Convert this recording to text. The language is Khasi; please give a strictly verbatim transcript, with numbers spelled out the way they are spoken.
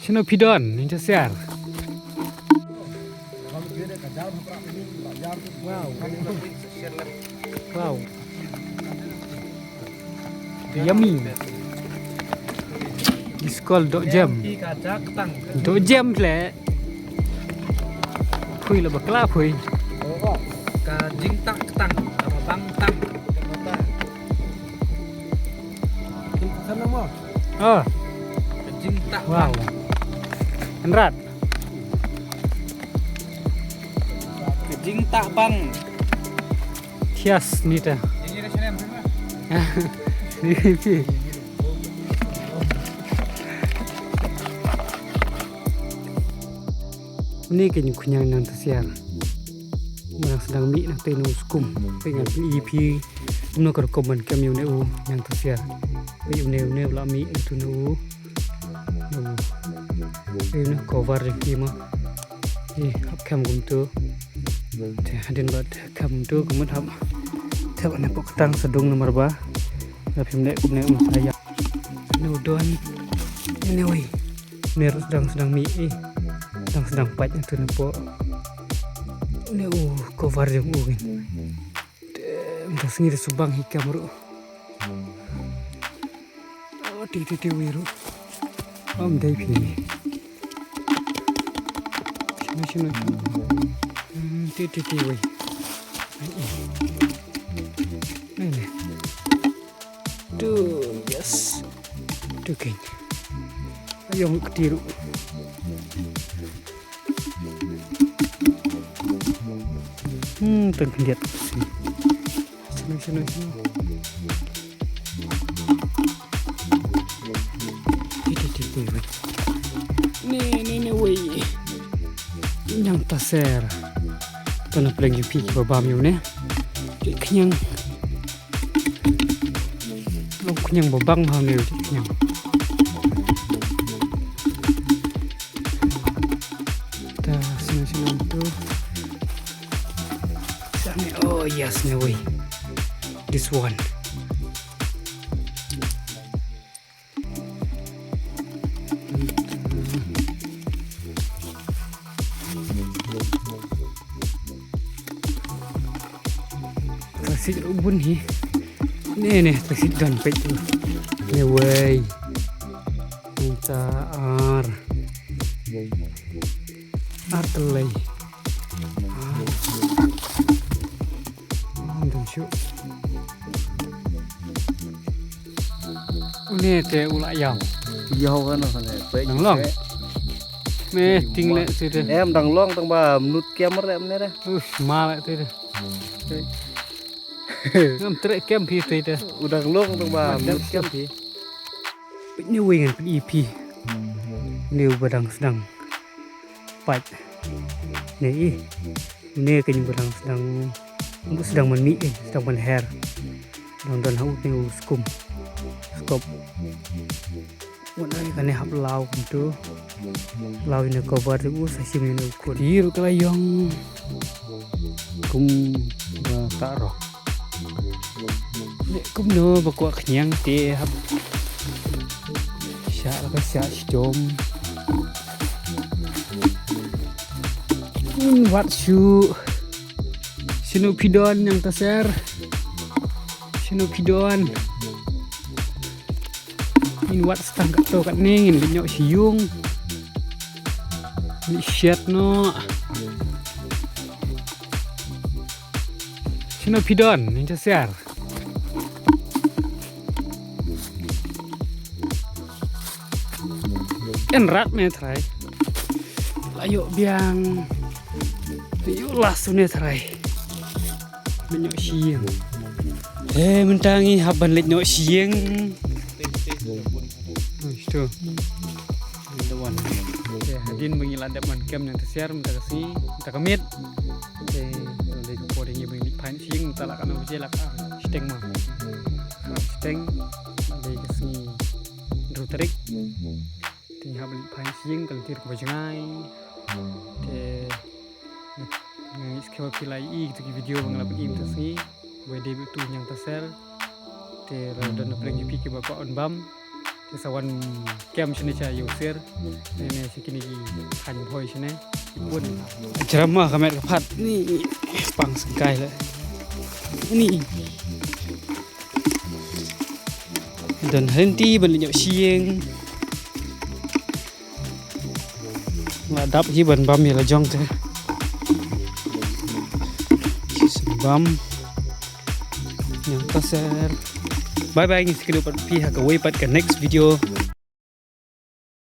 Shano phi don, Ningtasiar? Wow. Wow. Yummy. This called dohjem. Dohjem le. Phui la bakla phui. Ka jingtah ktang, ka bang tang. Oh. Ka jingtah bang. Wow. Enrat. Ka jingtah bang. Thias nita. Ni phi. Une ka jingkhñiang Ningtasiar. Ba dang sdang mih na tei na u skum. Peit ngan pyni ïa phi kumno ka rukom ban kem ïa une u Ningtasiar. Peit une, une u la mih na tu na u. Na u. Peit une cover jong ki mo. Ïa hap kem kumtu. Te hadien ba kem kumtu ka mut hap thep hapoh ktang sa dung namar ba lada phim leh kumne um sa ïap. Une u don. Une wei. Une ruh sdang, sdang mih, eh. Sdang, sdang pait na tu na pok. Une u cover jong u kan. Te mynta sngi da subang hi kam ruh. Oh, ti, ti, ti, wei ruh. Ym dei phi. Shano, shano, shano. Hmm, ti, ti, ti, wei. Nai, nai. Tu, yes. Tu keiñ. Ayong kti ruh. Hmm, tang khyndiat. Shano, shano, shano. Ti, ti, ti, ti, wei. Ne, ne, ne, wei. Ningtasiar. To na pleng ïa phi kiba bam ïa une. Ki khñiang. Long khñiang ba bang ha une u khñiang. Ta sngewsih tu. Sani, oh yes, ne wei. This one. Tyrsit ruh bun hi. Ne, ne, tyrsit don peit tu. Ne wei. Mynta ar. Ar tylli. Ar. Ar dang shuh. Une te u la ïaw. Ïaw kan, kan, eh, peit. Dang long. Me ting leh te te. Em dang long tang ba mnut kem re mne re. Us, ma leh te te. Ngam treh kem phi te te. U dang long tang ba mnut kem phi. Peit ne wei ngan pyni phi. Ne u ba dang sdang. Peit. Ne i. Ne keiñ ba dang sdang, ba sdang ban mih, eh, sdang ban her. Dang don ha u teng u skum. Skop. Ngan ai kane hap law kumtu. Law ïa une cover te u sa shim ïa une u khun. Ti ruh ka la ïong. Kum ba ta rok. Ne kumno ba kwah khñiang te hap. Shah la ka shah shitom. Un wat shuh. Shano phi don Ningtasiar? Shano phi don? Ngin wad stang katto katne, ngin leit noh sha ïung. Ngin shet noh. Shano phi don Ningtasiar? Ken rat me trai. La ïoh biang. Ïoh las une trai. Leit noh sha ïung. Eh, mynta ngi hap ban leit noh sha ïung. Ito. Te hadien ba ngi la dep ban kem Ningtasiar mynta ka sngi, mynta ka miet. Te lei ka por ngi ba ngi leit phai sha ïung, mynta la ka nau baje, la ka shiteng ma. Shiteng, lei ka sngi hynriew tarik. Te ngi hap leit phai sha ïung ka lynti kaba jngai. Te ngi skhem ba phi la ïohi kito ki video ba nga la pyni mynta ka sngi. Ba dei ba utu u Ningtasiar. Te lada don na pdeng jong phi kiba kwah ban bam, Ki sa wan kem shane sha Ïewsir. Ne ne shi kine ki khain bhoi shane. Ki bun. Jrama ka met ka phat ni pang sengkai la. Ni. Don hynti ban lynñiuh shieng. La dap hi ban bam ïa la jong te. Bam. Yang taser. Bye bye, ngi sa kynduh pat phi ha kawei pat ka next video.